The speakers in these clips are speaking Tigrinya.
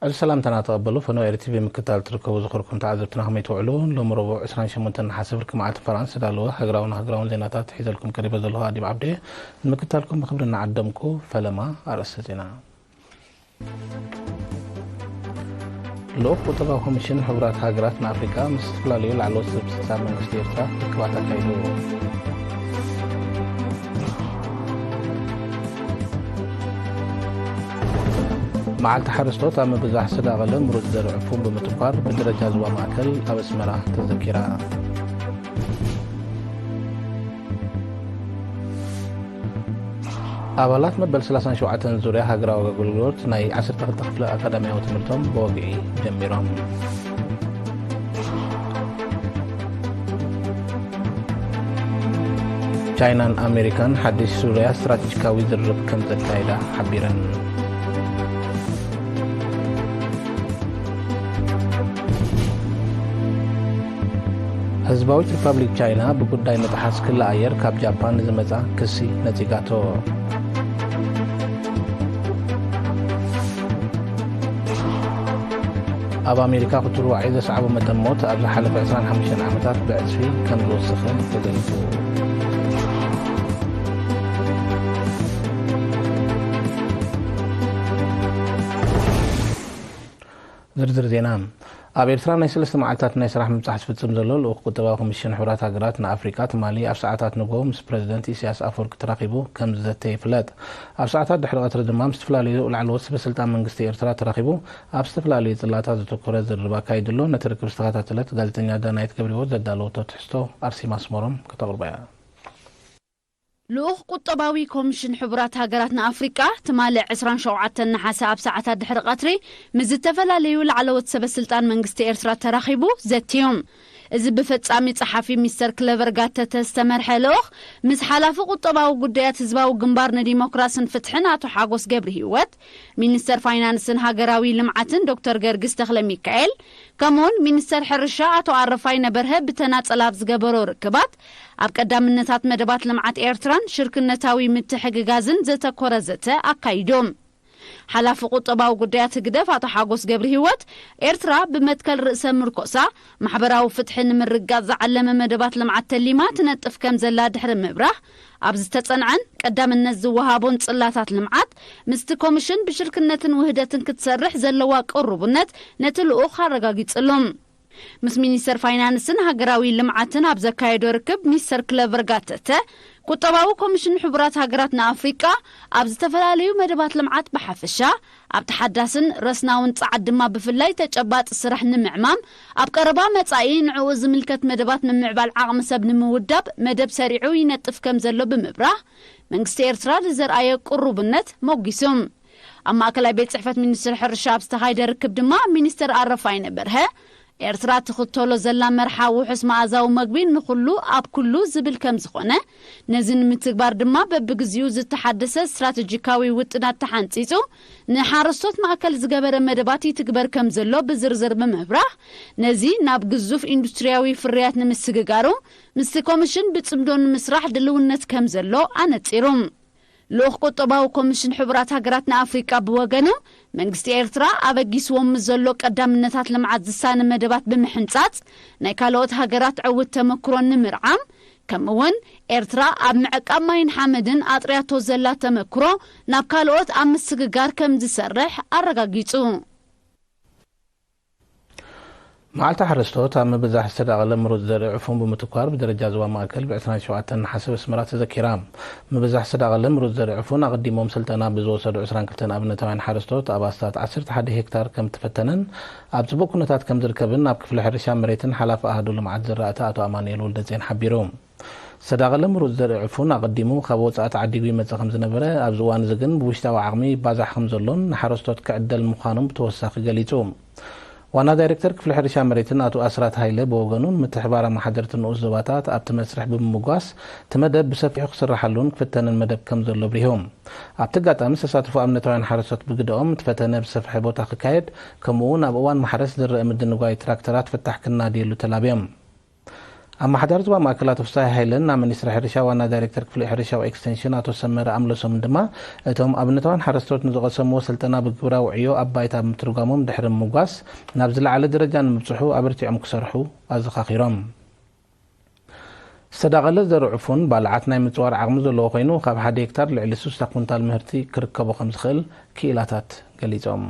እዚ ሰላምታና ተቐበሉ። ፈነወ ኤሪ ቲቪ ምክታል ትርከቡ ዝኸርኩም ተዓዘብትና ከመይ ትውዕሉ? ሎሚ ረቡዕ ዕስራን ሸሞንተን ነሓሰ ብርኪ መዓልቲ ፈረንሳ ዳለወ ሃገራውን ሃገራውን ዜናታት ሒዘልኩም ቀሪበ ዘለኹ ኣዲብ ዓብዴ። ንምክታልኩም ብኽብሪ እናዓደምኩ፣ ፈለማ ኣርእስተ ዜና። ልኡኽ ቁጠባዊ ኮሚሽን ሕቡራት ሃገራት ንኣፍሪቃ ምስ ዝተፈላለዩ ላዕለዎት ሰብ ስልጣን መንግስቲ ኤርትራ ርክባት ኣካይዱ። መዓልቲ ሓረስቶት ኣብ ምብዛሕ ሰዳቐለ ምሩፅ ዘርኢ ፉም ብምትኳር ብደረጃ ዞባ ማእከል ኣብ ኣስመራ ተዘኪራ። ኣባላት መበል ሰላሳን ሸውዓተን ዙርያ ሃገራዊ ኣገልግሎት ናይ ዓሰርተ ክልተ ክፍለ ኣካዳሚያዊ ትምህርቶም ብወግዒ ጀሚሮም። ቻይናን ኣሜሪካን ሓድሽ ዙርያ ስትራቴጂካዊ ዝርርብ ከም ዘካየዳ ሓቢረን። ህዝባዊት ሪፓብሊክ ቻይና ብጉዳይ ምጥሓስ ክሊ ኣየር ካብ ጃፓን ንዝመጻ ክሲ ነጺጋቶ። ኣብ ኣሜሪካ ክትርዋዒ ዘስዓቦ መጠን ሞት ኣብ ዝሓለፈ ዕስራን ሓሙሽተን ዓመታት ብዕጽፊ ከም ዝወሰኸ ተገሊጹ። ዝርዝር ዜና። ኣብ ኤርትራ ናይ ሰለስተ መዓልታት ናይ ስራሕ ምብጻሕ ዝፍጽም ዘሎ ልኡኽ ቁጠባዊ ኮሚሽን ሕቡራት ሃገራት ንኣፍሪቃ ትማሊ ኣብ ሰዓታት ንግሆ ምስ ፕረዚደንት ኢሳያስ ኣፈወርቂ ተራኺቡ ከም ዝዘተ ይፍለጥ። ኣብ ሰዓታት ድሕሪ ቀትሪ ድማ ምስ ዝተፈላለዩ ላዕለዎት ሰበ ስልጣን መንግስቲ ኤርትራ ተራኺቡ ኣብ ዝተፈላለዩ ጽላታት ዘተኮረ ዝርርብ ኣካይዱ ኣሎ። ነቲ ርክብ ዝተኸታተለት ጋዜጠኛ ዳናይት ገብረህይወት ዘዳለወቶ ትሕዝቶ ኣርሴማ ኣስመሮም ከተቕርቦ እያ። ልኡኽ ቁጠባዊ ኮሚሽን ሕቡራት ሃገራት ንኣፍሪቃ ትማሊ ዕስራን ሸውዓተን ነሓሰ ኣብ ሰዓታት ድሕሪ ቀትሪ ምስ ዝተፈላለዩ ላዕለዎት ሰበ ስልጣን መንግስቲ ኤርትራ ተራኺቡ ዘትዮም። እዚ ብፈጻሚ ጸሓፊ ሚስተር ክለቨር ጋተተ ዝተመርሐ ልኡኽ ምስ ሓላፊ ቁጠባዊ ጉዳያት ህዝባዊ ግንባር ንዲሞክራስን ፍትሕን ኣቶ ሓጎስ ገብረ ህይወት፣ ሚኒስተር ፋይናንስን ሃገራዊ ልምዓትን ዶክተር ገርግስ ተኽለ ሚካኤል፣ ከምኡውን ሚኒስተር ሕርሻ ኣቶ ኣረፋይነ በርሀ ብተናጸል ኣብ ዝገበሮ ርክባት፣ ኣብ ቀዳምነታት መደባት ልምዓት ኤርትራን ሽርክነታዊ ምትሕግጋዝን ዘተኮረ ዘተ ኣካይዶም። ሓላፊ ቁጠባዊ ጉዳያት ህግደፍ ኣቶ ሓጎስ ገብረ ህይወት፣ ኤርትራ ብመትከል ርእሰ ምርኮሳ ማሕበራዊ ፍትሒ ንምርግጋጽ ዝዓለመ መደባት ልምዓት ተሊማ ትነጥፍ ከም ዘላ ድሕሪ ምብራህ፣ ኣብ ዝተጸንዐን ቀዳምነት ዝወሃቦን ጽላታት ልምዓት፣ ምስቲ ኮሚሽን ብሽርክነትን ውህደትን ክትሰርሕ ዘለዋ ቅሩብነት ነቲ ልኡኽ ኣረጋጊጽሉ። ምስ ሚኒስተር ፋይናንስን ሃገራዊ ልምዓትን ኣብ ዘካየዶ ርክብ፣ ሚስተር ክለቨር ጋተተ፣ ቁጠባዊ ኮሚሽን ሕቡራት ሃገራት ንኣፍሪቃ ኣብ ዝተፈላለዩ መደባት ልምዓት ብሓፈሻ፣ ኣብ ተሓዳስን ረስናውን ጸዓት ድማ ብፍላይ ተጨባጢ ስራሕ ንምዕማም፣ ኣብ ቀረባ መጻኢ ንዕኡ ዝምልከት መደባት ምምዕባል ዓቕሚ ሰብ ንምውዳብ መደብ ሰሪዑ ይነጥፍ ከም ዘሎ ብምብራህ፣ መንግስቲ ኤርትራ ንዘርኣዮ ቅሩብነት ሞጒሱ። ኣብ ማእከላይ ቤት ጽሕፈት ሚኒስትሪ ሕርሻ ኣብ ዝተኻየደ ርክብ ድማ፣ ሚኒስትር ኣረፋይነ በርሀ፣ ኤርትራ ትኽተሎ ዘላ መርሓ ውሑስ መኣዛዊ መግቢ ንኹሉ ኣብ ኩሉ ዝብል ከም ዝኾነ፣ ነዚ ንምትግባር ድማ በብግዚኡ ዝተሓደሰ ስትራተጂካዊ ውጥናት ተሓንጺጹ፣ ንሓረስቶት ማእከል ዝገበረ መደባት ይትግበር ከም ዘሎ ብዝርዝር ብምብራህ፣ ነዚ ናብ ግዙፍ ኢንዱስትሪያዊ ፍርያት ንምስግጋሩ ምስቲ ኮሚሽን ብጽምዶ ንምስራሕ ድልውነት ከም ዘሎ ኣነጺሩ። ልኡኽ ቁጠባዊ ኮሚሽን ሕቡራት ሃገራት ንኣፍሪቃ ብወገኑ፣ መንግስቲ ኤርትራ ኣበጊስዎም ምስ ዘሎ ቀዳምነታት ልምዓት ዝሳነ መደባት ብምሕንጻጽ፣ ናይ ካልኦት ሃገራት ዕዉት ተመክሮ ንምርዓም፣ ከምኡ'ውን ኤርትራ ኣብ ምዕቃብ ማይን ሓመድን ኣጥርያቶ ዘላ ተመክሮ ናብ ካልኦት ኣብ ምስግጋር ከም ዝሰርሕ ኣረጋጊጹ። መዓልቲ ሓረስቶት ኣብ ምብዛሕ ዝተዳቐለ ምሩፅ ዘርኢ ዕፉን ብምትኳር ብደረጃ ዞባ ማእከል ብ ዕስራን ሸውዓተን ነሓሰ ኣብ ኣስመራ ተዘኪራ። ምብዛሕ ዝተዳቐለ ምሩፅ ዘርኢ ዕፉን ኣቐዲሞም ስልጠና ብዝወሰዱ ዕስራን ክልተን ኣብነታውያን ሓረስቶት ኣብ ኣስታት ዓሰርተ ሓደ ሄክታር ከም እተፈተነን ኣብ ጽቡቕ ኩነታት ከም ዝርከብን ኣብ ክፍሊ ሕርሻ መሬትን ሓላፊ ኣሃዱ ልምዓት ዝራእቲ ኣቶ ኣማኑኤል ወልደጼን ሓቢሩ። ዝተዳቐለ ምሩፅ ዘርኢ ዕፉን ኣቐዲሙ ካብ ወፃኢ ተዓዲጉ ይመፅእ ከም ዝነበረ፣ ኣብዚ እዋን እዚ ግን ብውሽጣዊ ዓቕሚ ይባዛሕ ከም ዘሎን ንሓረስቶት ክዕደል ምዃኑን ብተወሳኺ ገሊፁ። ዋና ዳይሬክተር ክፍሊ ሕርሻ መሬትን ኣቶ ኣስራት ሃይለ ብወገኑ፣ ንምትሕብባር ኣመሓደርቲ ንኡስ ዞባታት ኣብቲ መስርሕ ብምምጓስ፣ እቲ መደብ ብሰፊሑ ክስርሓሉን ክፍተንን መደብ ከም ዘሎ ኣብሪሁ። ኣብቲ ኣጋጣሚ ዝተሳተፉ ኣብነታውያን ሓረስቶት ብግደኦም፣ እቲ ፈተነ ብዝሰፍሐ ቦታ ክካየድ፣ ከምኡ እውን ኣብ እዋን ማሕረስ ዝረአ ምድንጓይ ትራክተራት ፍታሕ ክናድየሉ ተላብዮም። ኣመሓዳሪ ዞባ ማእከል ኣቶ ፍስሃ ሃይለን ናብ ሚኒስትሪ ሕርሻ ዋና ዳይሬክተር ክፍሊ ሕርሻዊ ኤክስቴንሽን ኣቶ ሰመረ ኣምለሶምን ድማ፣ እቶም ኣብነታውያን ሓረስቶት ንዝቐሰምዎ ስልጠና ብግብራዊ ዕዮ ኣብ ባይታ ብምትርጓሞም ድሕሪ ምምጓስ፣ ናብ ዝለዓለ ደረጃ ንምብጽሑ ኣበርቲዖም ክሰርሑ ኣዘኻኺሮም። ዝተዳቐለ ዘርኡ ፉን ባልዓት ናይ ምጽዋር ዓቕሚ ዘለዎ ኮይኑ፣ ካብ ሓደ ሄክታር ልዕሊ ስሳ ኩንታል ምህርቲ ክርከቦ ከም ዝኽእል ክኢላታት ገሊጾም።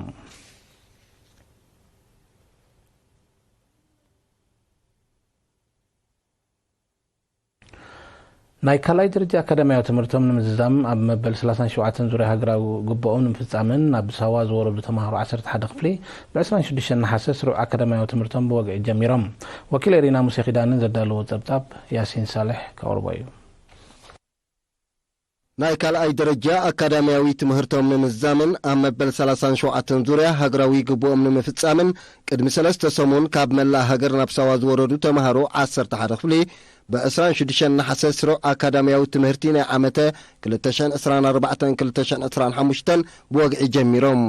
ናይ ካልኣይ ደረጃ ኣካዳሚያዊ ትምህርቶም ንምዝዛም ኣብ መበል ሰላሳን ሸውዓተን ዙርያ ሃገራዊ ግቡኦም ንምፍጻምን ናብ ሳዋ ዝወረዱ ተማሃሮ ዓሰርተ ሓደ ክፍሊ ብ ዕስራን ሽዱሽተን ነሓሰ ስሩዕ ኣካዳሚያዊ ትምህርቶም ብወግዒ ጀሚሮም። ወኪል ኤሪና ሙሴ ኪዳንን ዘዳለዎ ጸብጻብ ያሲን ሳልሕ ከቕርቦ እዩ። ናይ ካልኣይ ደረጃ ኣካዳሚያዊ ትምህርቶም ንምዝዛምን ኣብ መበል ሰላሳን ሸውዓተን ዙርያ ሃገራዊ ግቡኦም ንምፍጻምን ቅድሚ ሰለስተ ሰሙን ካብ መላእ ሃገር ናብ ሳዋ ዝወረዱ ተማሃሮ ዓሰርተ ሓደ ክፍሊ ብ ዕስራን ሽዱሽተን ነሓሰ ስሩዕ ኣካዳሚያዊ ትምህርቲ ናይ ዓመተ ክልተ ሽሕን ዕስራን ኣርባዕተን ክልተ ሽሕን ዕስራን ሓሙሽተን ብወግዒ ጀሚሮም።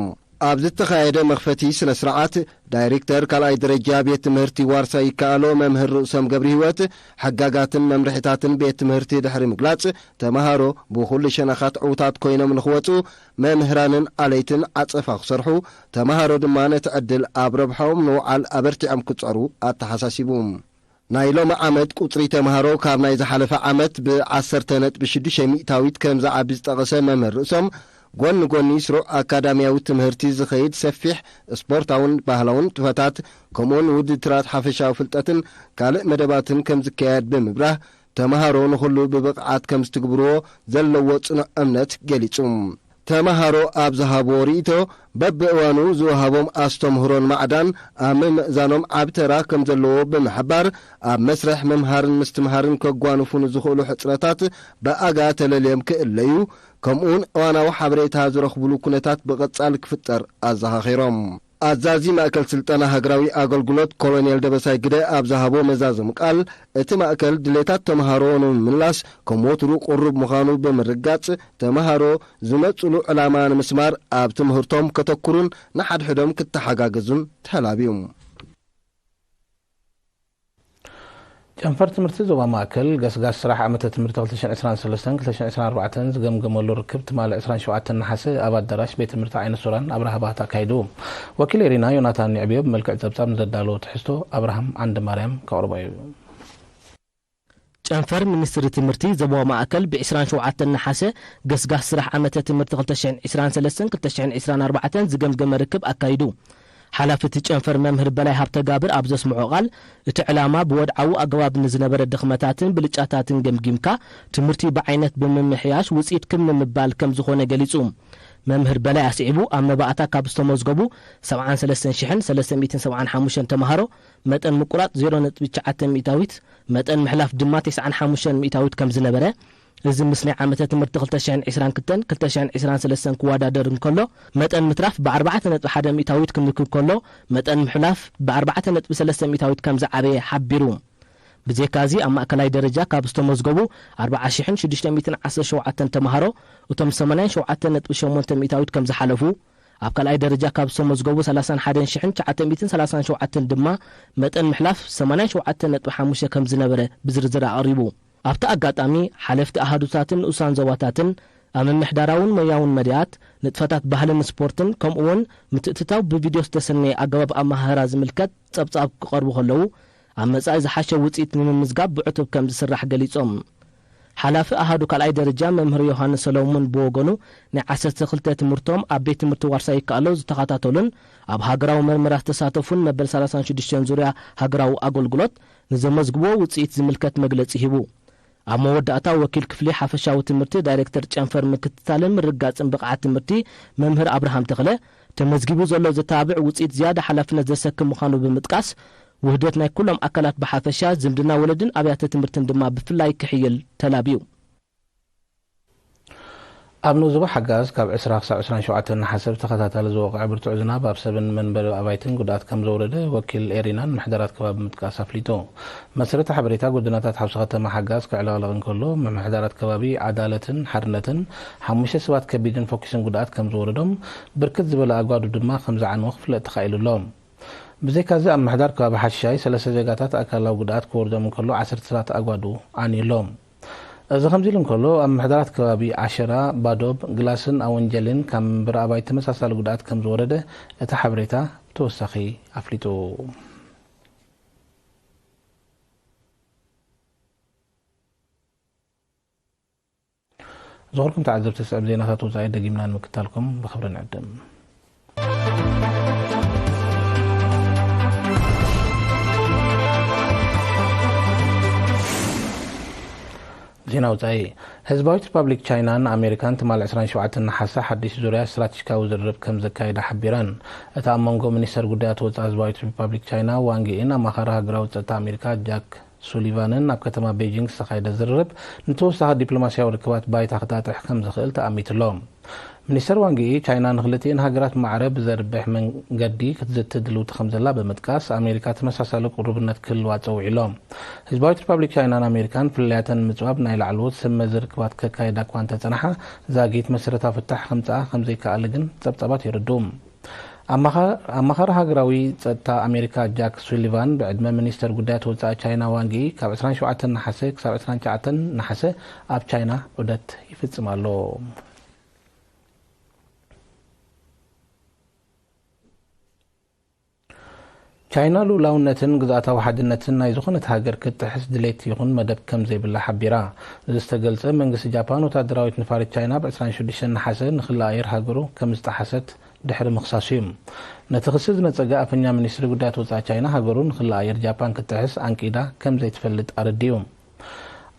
ኣብ ዝተኻየደ መኽፈቲ ስነ ስርዓት፣ ዳይሬክተር ካልኣይ ደረጃ ቤት ትምህርቲ ዋርሳይ ይከኣሎ መምህር ርእሶም ገብረ ህይወት፣ ሕጋጋትን መምርሒታትን ቤት ትምህርቲ ድሕሪ ምግላጽ፣ ተማሃሮ ብኹሉ ሸነኻት ዕዉታት ኮይኖም ንኽወጹ፣ መምህራንን ኣለይትን ዓጸፋ ክሰርሑ፣ ተማሃሮ ድማ ነቲ ዕድል ኣብ ረብሓኦም ንውዓል ኣበርቲዖም ክጸሩ ኣተሓሳሲቡ። ናይ ሎሚ ዓመት ቁጽሪ ተማሃሮ ካብ ናይ ዝሓለፈ ዓመት ብዓሰርተ ነጥቢ ሽዱሽተ ሚእታዊት ከም ዝዓቢ ዝጠቐሰ መምህር ርእሶም፣ ጎኒ ጎኒ ስሩዕ ኣካዳሚያዊ ትምህርቲ ዝኸይድ ሰፊሕ ስፖርታውን ባህላውን ንጥፈታት፣ ከምኡውን ውድድራት ሓፈሻዊ ፍልጠትን ካልእ መደባትን ከም ዝካየድ ብምብራህ፣ ተማሃሮ ንኹሉ ብብቕዓት ከም ዝትግብርዎ ዘለዎ ጽኑዕ እምነት ገሊጹ። ተማሃሮ ኣብ ዝሃብዎ ርእይቶ፣ በብእዋኑ ዝወሃቦም ኣስተምህሮን ማዕዳን ኣብ ምምእዛኖም ዓቢ ተራ ከም ዘለዎ ብምሕባር፣ ኣብ መስርሕ ምምሃርን ምስትምሃርን ከጓንፉ ንዝኽእሉ ሕጽረታት ብኣጋ ተለልዮም ክእለዩ፣ ከምኡውን እዋናዊ ሓበሬታ ዝረኽብሉ ኩነታት ብቐጻሊ ክፍጠር ኣዘኻኺሮም። ኣዛዚ ማእከል ስልጠና ሃገራዊ ኣገልግሎት ኮሎኔል ደበሳይ ግደ ኣብ ዝሃቦ መዛዘሚ ቃል፣ እቲ ማእከል ድሌታት ተምሃሮ ንምምላስ ከም ወትሩ ቅሩብ ምዃኑ ብምርጋጽ፣ ተምሃሮ ዝመጽሉ ዕላማ ንምስማር ኣብ ትምህርቶም ከተኩሩን ንሓድሕዶም ክተሓጋገዙን ተላብዩ። ጨንፈር ትምህርቲ ዞባ ማእከል ገስጋስ ስራሕ ዓመተ ትምህርቲ ክልተ ሽሕን ዕስራን ሰለስተን ክልተ ሽሕን ዕስራን ኣርባዕተን ዝገምገመሉ ርክብ ትማሊ ዕስራን ሸውዓተን ነሓሰ ኣብ ኣዳራሽ ቤት ትምህርቲ ዓይነ ሱራን ኣብርሃ ባህ ተካይዱ። ወኪል ኤሪና ዮናታን ኒዕብዮ ብመልክዕ ጸብጻብ ንዘዳለዎ ትሕዝቶ ኣብርሃም ዓንደማርያም ከቕርቦ እዩ። ጨንፈር ሚኒስትሪ ትምህርቲ ዞባ ማእከል ብ ዕስራን ሸውዓተን ነሓሰ ገስጋስ ስራሕ ዓመተ ትምህርቲ ክልተ ሽሕን ዕስራን ሰለስተን ክልተ ሽሕን ዕስራን ኣርባዕተን ዝገምገመ ርክብ ኣካይዱ። ሓላፊ እቲ ጨንፈር መምህር በላይ ሃብተጋብር ኣብ ዘስምዖ ቃል፣ እቲ ዕላማ ብወድዓዊ ኣገባብ ንዝነበረ ድኽመታትን ብልጫታትን ገምጊምካ፣ ትምህርቲ ብዓይነት ብምምሕያሽ ውጽኢት ክብ ንምባል ከም ዝኾነ ገሊጹ። መምህር በላይ ኣስዒቡ፣ ኣብ መባእታ ካብ ዝተመዝገቡ ሰብዓን ሰለስተን ሽሕን ሰለስተ ሚእትን ሰብዓን ሓሙሽተን ተምሃሮ፣ መጠን ምቁራጽ ዜሮ ነጥቢ ትሽዓተ ሚእታዊት፣ መጠን ምሕላፍ ድማ ተስዓን ሓሙሽተን ሚእታዊት ከም ዝነበረ፣ እዚ ምስ ናይ ዓመተ ትምህርቲ ክልተ ሽሕን ዕስራን ክልተን ክልተ ሽሕን ዕስራን ሰለስተን ክወዳደር እንከሎ፣ መጠን ምትራፍ ብ ኣርባዕተ ነጥቢ ሓደ ሚእታዊት ክንክብ ከሎ፣ መጠን ምሕላፍ ብ ኣርባዕተ ነጥቢ ሰለስተ ሚእታዊት ከም ዝዓበየ ሓቢሩ። ብዘይካዚ፣ ኣብ ማእከላይ ደረጃ ካብ ዝተመዝገቡ ኣርብዓ ሽሕን ሽዱሽተ ሚእትን ዓሰርተ ሸውዓተን ተምሃሮ፣ እቶም ሰማንያን ሸውዓተን ነጥቢ ሸሞንተ ሚእታዊት ከም ዝሓለፉ፣ ኣብ ካልኣይ ደረጃ ካብ ዝተመዝገቡ ሰላሳን ሓደን ሽሕን ትሽዓተ ሚእትን ሰላሳን ሸውዓተን ድማ መጠን ምሕላፍ ሰማንያን ሸውዓተን ነጥቢ ሓሙሽተ ከም ዝነበረ ብዝርዝር ኣቕሪቡ። ኣብቲ ኣጋጣሚ፣ ሓለፍቲ ኣሃዱታትን ንኡሳን ዞባታትን፣ ኣብ ምምሕዳራውን ሞያውን መዳያት፣ ንጥፈታት ባህልን ስፖርትን፣ ከምኡውን ምትእትታው ብቪድዮ ዝተሰነየ ኣገባብ ኣመሃህራ ዝምልከት ጸብጻብ ክቐርቡ ከለዉ፣ ኣብ መጻኢ ዝሓሸ ውጽኢት ንምምዝጋብ ብዕቱብ ከም ዝስራሕ ገሊጾም። ሓላፊ ኣሃዱ ካልኣይ ደረጃ መምህር ዮሃንስ ሰሎሙን ብወገኑ፣ ናይ ዓሰርተ ክልተ ትምህርቶም ኣብ ቤት ትምህርቲ ዋርሳይ ይከኣሎ ዝተኸታተሉን ኣብ ሃገራዊ መርመራ ዝተሳተፉን መበል ሰላሳን ሽዱሽተን ዙርያ ሃገራዊ ኣገልግሎት ንዘመዝግብዎ ውጽኢት ዝምልከት መግለጺ ሂቡ። ኣብ መወዳእታ ወኪል ክፍሊ ሓፈሻዊ ትምህርቲ ዳይሬክተር ጨንፈር ምክትታልን ምርግጋጽን ብቕዓት ትምህርቲ መምህር ኣብርሃም ተኽለ፣ ተመዝጊቡ ዘሎ ዘተባብዕ ውጽኢት ዝያዳ ሓላፍነት ዘሰክም ምዃኑ ብምጥቃስ፣ ውህደት ናይ ኩሎም ኣካላት ብሓፈሻ፣ ዝምድና ወለድን ኣብያተ ትምህርትን ድማ ብፍላይ ክሕይል ተላብዩ። ኣብ ንኡስ ዞባ ሓጋዝ ካብ ዕስራ ክሳብ ዕስራን ሸውዓተን ነሓሰ ብተኸታታሊ ዝወቕዐ ብርቱዕ ዝናብ ኣብ ሰብን መንበሪ ኣባይትን ጉድኣት ከም ዘውረደ ወኪል ኤሪናን ምሕደራት ከባቢ ምጥቃስ ኣፍሊጡ። መሰረተ ሓበሬታ ጎደናታት ሓውሲ ከተማ ሓጋዝ ክዕለቕለቕ እንከሎ፣ ምምሕዳራት ከባቢ ዓዳለትን ሓርነትን ሓሙሽተ ሰባት ከቢድን ፈኲስን ጉድኣት ከም ዝወረዶም፣ ብርክት ዝበለ ኣጓዱ ድማ ከም ዝዓነወ ክፍለጥ ተኻኢሉ ኣሎ። ብዘይካዚ ኣብ ምሕዳር ከባቢ ሓሻይ ሰለስተ ዜጋታት ኣካላዊ ጉድኣት ክወርዶም እንከሎ ዓሰርተ ሰባት ኣጓዱ ዓንዩ ኣሎ። እዚ ከምዚ ኢሉ እንከሎ ኣብ ምሕዳራት ከባቢ ዓሸራ፣ ባዶብ፣ ግላስን ኣወንጀልን ካብ መንበሪ ኣባይቲ ተመሳሳሊ ጉድኣት ከም ዝወረደ እቲ ሓበሬታ ተወሳኺ ኣፍሊጡ። ዝኸበርኩም ተዓዘብቲ፣ ስዕብ ዜናታት ወጻኢ ደጊምና ንምክታልኩም ብኽብሪ ንዕድም። ዜና ወጻኢ። ህዝባዊት ሪፓብሊክ ቻይናን ኣሜሪካን ትማል ዕስራን ሸውዓተን ነሓሰ ሓድሽ ዙርያ ስትራቴጂካዊ ዝርርብ ከም ዘካየዳ ሓቢረን። እቲ ኣብ መንጎ ሚኒስተር ጉዳያት ወጻኢ ህዝባዊት ሪፓብሊክ ቻይና ዋንግ ዪን ኣማኻሪ ሃገራዊ ጸጥታ ኣሜሪካ ጃክ ሱሊቫንን ኣብ ከተማ ቤጂንግ ዝተኻየደ ዝርርብ፣ ንተወሳኺ ዲፕሎማስያዊ ርክባት ባይታ ክጣጥሕ ከም ዝኽእል ተኣሚቱ ኣሎ። ሚኒስተር ዋንግ ዪ፣ ቻይና ንኽልቲኤን ሃገራት ማዕረ ብዘርብሕ መንገዲ ክትዝቲ ድልውቲ ከም ዘላ ብምጥቃስ፣ ኣሜሪካ ተመሳሳሊ ቅሩብነት ክህልዋ ጸዊዑ ኣሎ። ህዝባዊት ሪፓብሊክ ቻይናን ኣሜሪካን ፍልልያተን ንምጽባብ ናይ ላዕለዎት ሰብ መዚ ርክባት ከካይዳ እኳ እንተጸንሓ፣ ዛጊት መሰረታዊ ፍታሕ ከምጽኣ ከም ዘይከኣለ ግን ጸብጻባት የረድኡ። ኣማኻ-፣ ኣማኻሪ ሃገራዊ ጸጥታ ኣሜሪካ ጃክ ሱሊቫን፣ ብዕድመ ሚኒስተር ጉዳያት ወጻኢ ቻይና ዋንግ ዪ፣ ካብ ዕስራን ሸውዓተን ነሓሰ ክሳብ ዕስራን ትሽዓተን ነሓሰ ኣብ ቻይና ዑደት ይፍጽም ኣሎ። ቻይና ልኡላውነትን ግዝኣታዊ ሓድነትን ናይ ዝኾነት ሃገር ክትጥሕስ ድሌት ይኹን መደብ ከም ዘይብላ ሓቢራ። እዚ ዝተገልጸ፣ መንግስቲ ጃፓን ወታደራዊት ነፋሪት ቻይና ብ ዕስራን ሽዱሽተን ነሓሰ ንክሊ ኣየር ሃገሩ ከም ዝጠሓሰት ድሕሪ ምኽሳሱ እዩ። ነቲ ክሲ ዝነጸገ ኣፈኛ ሚኒስትሪ ጉዳያት ወጻኢ ቻይና፣ ሃገሩ ንክሊ ኣየር ጃፓን ክትጥሕስ ኣንቂዳ ከም ዘይትፈልጥ ኣረዲኡ።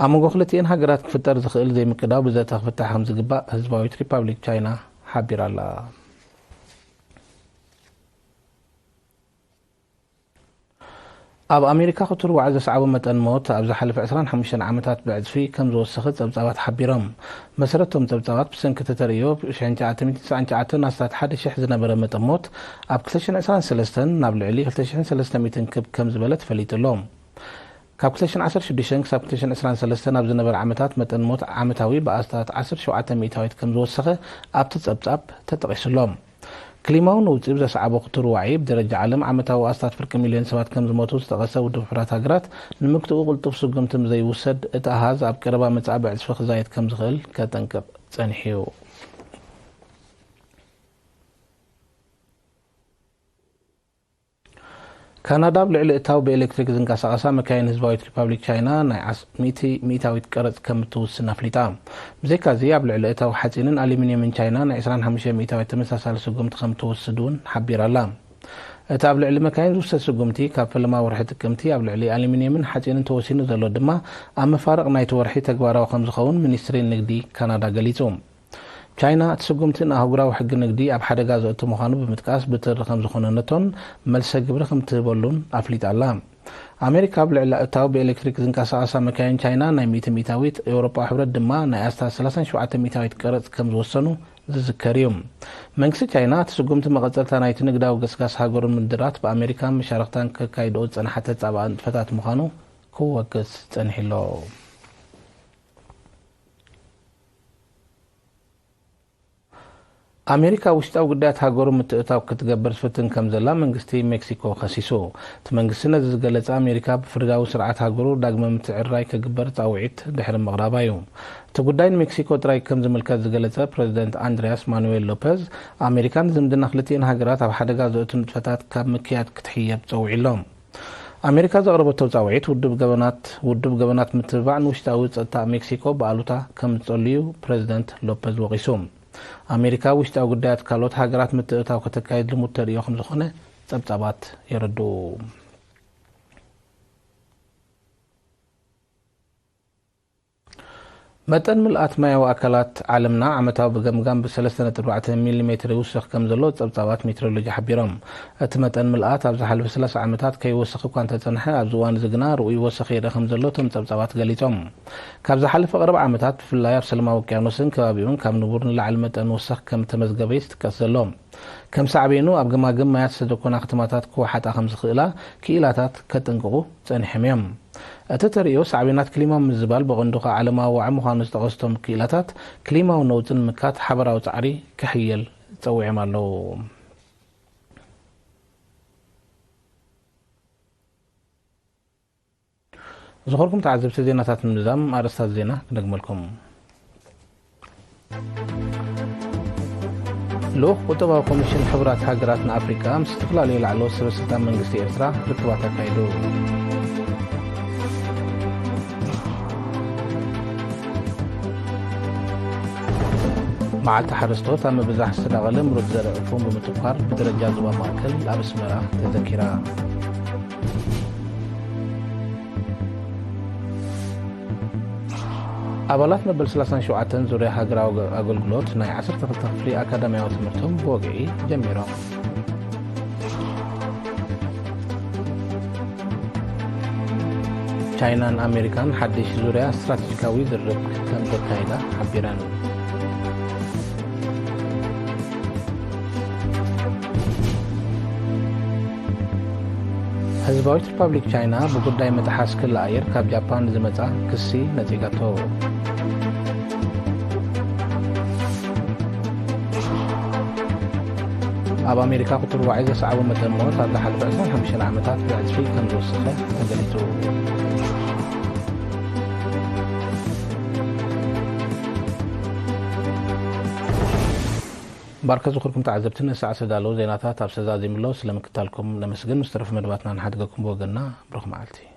ኣብ መንጎ ክልቲኤን ሃገራት ክፍጠር ዝኽእል ዘይምቅዳው ብዘተ ክፍታሕ ከም ዝግባእ ህዝባዊት ሪፓብሊክ ቻይና ሓቢራ ኣላ። ኣብ ኣሜሪካ ክትርዋዕ ዘስዓቦ መጠን ሞት ኣብ ዝሓለፈ ዕስራን ሓሙሽተን ዓመታት ብዕጽፊ ከም ዝወሰኸ ጸብጻባት ሓቢሮም። መሰረት እቶም ጸብጻባት፣ ብሰንኪ እቲ ተርእዮ ብ ሽሕን ትሽዓተ ሚእትን ተስዓን ትሽዓተን ኣስታት ሓደ ሽሕ ዝነበረ መጠን ሞት፣ ኣብ ክልተ ሽሕን ዕስራን ሰለስተን ናብ ልዕሊ ክልተ ሽሕን ሰለስተ ሚእትን ክብ ከም ዝበለ ተፈሊጡ ኣሎ። ካብ ክልተ ሽሕን ዓሰርተ ሽዱሽተን ክሳብ ክልተ ሽሕን ዕስራን ሰለስተን ኣብ ዝነበረ ዓመታት፣ መጠን ሞት ዓመታዊ ብኣስታት ዓሰርተ ሸውዓተ ሚእታዊት ከም ዝወሰኸ ኣብቲ ጸብጻብ ተጠቒሱ ኣሎ። ክሊማዊ ነውጺ ብዘስዓቦ ክትርዋዒ፣ ብደረጃ ዓለም ዓመታዊ ኣስታት ፍርቂ ሚልዮን ሰባት ከም ዝሞቱ ዝጠቐሰ ውድብ ሕቡራት ሃገራት፣ ንምግትኡ ቅልጡፍ ስጉምቲ ምስ ዘይውሰድ፣ እቲ ኣሃዝ ኣብ ቀረባ መጻኢ ብዕጽፊ ክዛየድ ከም ዝኽእል ከጠንቅቕ ጸኒሑ እዩ። ካናዳ ኣብ ልዕሊ እታው ብኤሌክትሪክ ዝንቀሳቐሳ መካይን ህዝባዊት ሪፓብሊክ ቻይና ናይ ዓስ-፣ ሚእቲ ሚእታዊት ቀረጽ ከም እትውስን ኣፍሊጣ። ብዘይካዚ፣ ኣብ ልዕሊ እታው ሓጺንን ኣሉሚንየምን ቻይና ናይ ዕስራን ሓሙሽተ ሚእታዊት ተመሳሳሊ ስጉምቲ ከም እትወስድ እውን ሓቢራ ኣላ። እቲ ኣብ ልዕሊ መካይን ዝውሰድ ስጉምቲ፣ ካብ ፈለማ ወርሒ ጥቅምቲ ኣብ ልዕሊ ኣሉሚንየምን ሓጺንን ተወሲኑ ዘሎ ድማ፣ ኣብ መፋርቕ ናይቲ ወርሒ ተግባራዊ ከም ዝኸውን ሚኒስትሪ ንግዲ ካናዳ ገሊጹ። ቻይና፣ እቲ ስጉምቲ ንኣህጉራዊ ሕጊ ንግዲ ኣብ ሓደጋ ዘእቱ ምዃኑ ብምጥቃስ፣ ብትሪ ከም ዝኾነነቶን መልሰ ግብሪ ከም ትህበሉን ኣፍሊጣ ኣላ። ኣሜሪካ፣ ኣብ ልዕሊ እታው ብኤሌክትሪክ ዝንቀሳቐሳ መካይን ቻይና ናይ ሚእቲ ሚእታዊት፣ ኤውሮጳዊ ሕብረት ድማ ናይ ኣስታት ሰላሳን ሸውዓተ ሚእታዊት ቀረጽ ከም ዝወሰኑ ዝዝከር እዩ። መንግስቲ ቻይና፣ እቲ ስጉምቲ መቐጸልታ ናይቲ ንግዳዊ ገስጋስ ሃገሩ ንምድራት ብኣሜሪካን መሻርኽታን ከካይድኦ ዝጸንሓ ተጻባኢ ንጥፈታት ምዃኑ ክወቅስ ጸኒሑ ኣሎ። ኣሜሪካ ውሽጣዊ ጉዳያት ሃገሩ ምትእታው ክትገብር ትፍትን ከም ዘላ መንግስቲ ሜክሲኮ ከሲሱ። እቲ መንግስቲ ነዚ ዝገለጸ፣ ኣሜሪካ ብፍርዳዊ ስርዓት ሃገሩ ዳግመ ምትዕርራይ ክግበር ጻውዒት ድሕሪ ምቕራባ እዩ። እቲ ጉዳይ ንሜክሲኮ ጥራይ ከም ዝምልከት ዝገለጸ ፕረዚደንት ኣንድሪያስ ማኑዌል ሎፐዝ፣ ኣሜሪካ ንዝምድና ክልቲኤን ሃገራት ኣብ ሓደጋ ዘእቱ ንጥፈታት ካብ ምክያድ ክትሕየብ ጸዊዑ ኣሎ። ኣሜሪካ ዘቕረበቶ ጻውዒት ውድብ ገበናት፣ ውድብ ገበናት ምትብባዕ ንውሽጣዊ ጸጥታ ሜክሲኮ ብኣሉታ ከም ዝጸሉ እዩ ፕረዚደንት ሎፐዝ ወቒሱ። ኣሜሪካ ውሽጣዊ ጉዳያት ካልኦት ሃገራት ምትእታው ከተካይድ ልሙድ ተርእዮ ከም ዝኾነ ጸብጻባት የረድኡ። መጠን ምልኣት ማያዊ ኣካላት ዓለምና ዓመታዊ ብገምጋም ብ ሰለስተ ነጥቢ ኣርባዕተ ሚሊሜትር ይውስኽ ከም ዘሎ ጸብጻባት ሜትሮሎጂ ሓቢሮም። እቲ መጠን ምልኣት ኣብ ዝሓለፈ ሰላሳ ዓመታት ከይወስኽ እኳ እንተጸንሐ፣ ኣብዚ እዋን እዚ ግና ርኡይ ወሰኽ ይርእ ከም ዘሎ እቶም ጸብጻባት ገሊጾም። ካብ ዝሓለፈ ቀረባ ዓመታት፣ ብፍላይ ኣብ ሰላማዊ ውቅያኖስን ከባቢኡን፣ ካብ ንቡር ንላዕሊ መጠን ወሰኽ ከም እተመዝገበ እዩ ዝጥቀስ ዘሎ። ከም ሳዕቤኑ፣ ኣብ ገማግም ማያት ዝተደኮና ከተማታት ክወሓጣ ከም ዝኽእላ ክኢላታት ከጠንቅቑ ጸኒሖም እዮም። እቲ ተርእዮ ሳዕቤናት ክሊማ ምዝባል ብቐንዱ ከኣ ዓለማዊ ዋዒ ምዃኑ ዝጠቐሱ እቶም ክኢላታት፣ ክሊማዊ ነውጺ ንምምካት ሓበራዊ ጻዕሪ ክሕየል ጸዊዖም ኣለዉ። ዝኸርኩም ተዓዘብቲ ዜናታት ንምዛም ኣርእስታት ዜና ክነግመልኩም። ልኡኽ ቁጠባዊ ኮሚሽን ሕቡራት ሃገራት ንኣፍሪቃ ምስ ዝተፈላለዩ ላዕለዎት ሰበ ስልጣን መንግስቲ ኤርትራ ርክባት ኣካይዱ። መዓልቲ ሓረስቶት ኣብ ምብዛሕ ዝተዳቐለ ምሩፅ ዘርኢ ፉም ብምትኳር ብደረጃ ዞባ ማእከል ኣብ ኣስመራ ተዘኪራ። ኣባላት መበል ሰላሳን ሸውዓተን ዙርያ ሃገራዊ ኣገልግሎት ናይ ዓሰርተ ክልተ ክፍሊ ኣካዳሚያዊ ትምህርቶም ብወግዒ ጀሚሮም። ቻይናን ኣሜሪካን ሓድሽ ዙርያ ስትራቴጂካዊ ዝርርብ ከም ዘካይዳ ሓቢረን። ህዝባዊት ሪፓብሊክ ቻይና ብጉዳይ ምጥሓስ ክሊ ኣየር ካብ ጃፓን ዝመጻ ክሲ ነጺጋቶ። ኣብ ኣሜሪካ ቁጽሪ ዋዒ ዘስዓቦ መጠን ሞት ኣብ ዝሓለፈ ዕስራን ሓሙሽተን ዓመታት ብዕጽፊ ከም ዝወሰኸ ተገሊጹ። ባርከ ዝኽርኩም ተዓዘብቲ፣ ንሰዓት ዝተዳለዉ ዜናታት ኣብ ሰዛዚምሎ ስለ ምክታልኩም ነመስግን። ምስ ተረፉ መደባትና ንሓድገኩም ብወገንና ብሩኽ መዓልቲ።